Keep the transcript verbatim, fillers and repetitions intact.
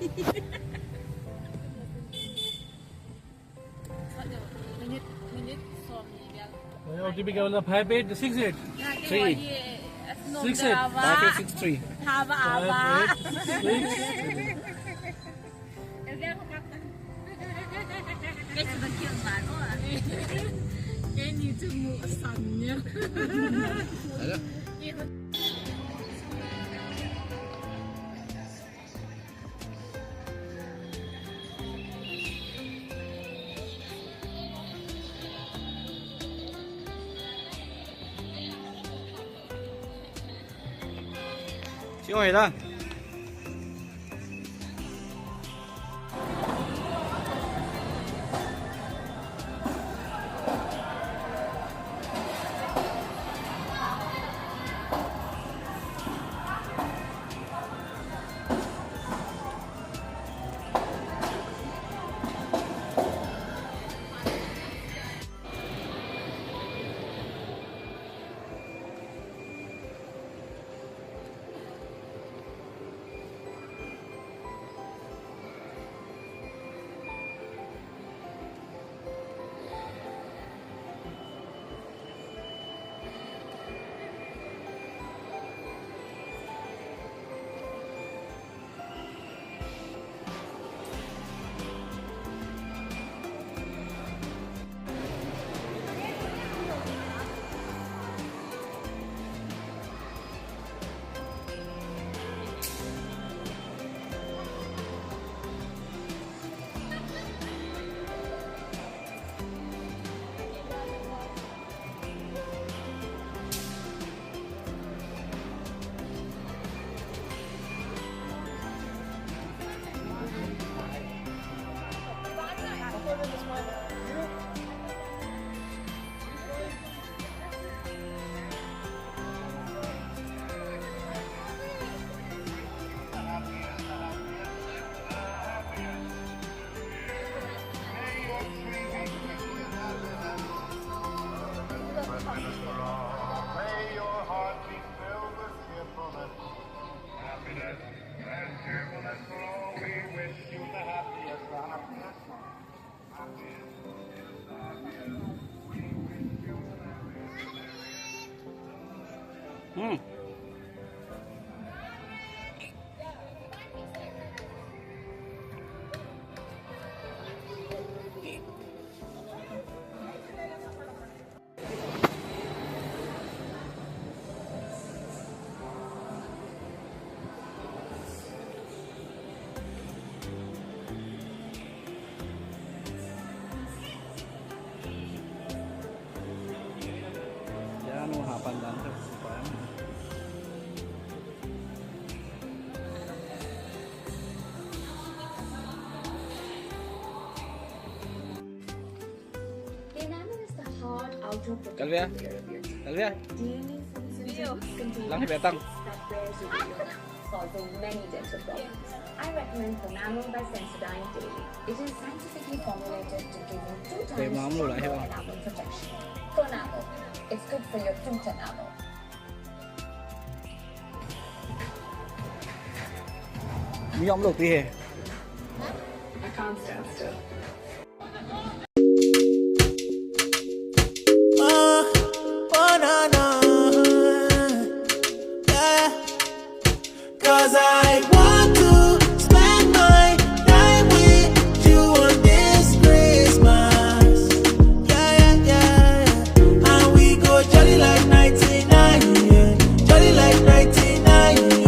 Minute, minute som ni vel. Ayo, O T P kya bola? Five eight six eight. Three. Six eight. Five eight six three. Five eight six three. Hello. Chiu hoi la. Hmm. Enamel is the hard outer protective layer of your teeth. Kalvia? Kalvia? Ideally for users who contain Lang hi betang. That wears away your teeth, causing many dental problems. I recommend Pronamel by Sensodyne daily. It is scientifically formulated to give you two times stronger enamel protection. Pronamel, it's good for your tooth enamel. Mi om lo pi he. I can't stand still.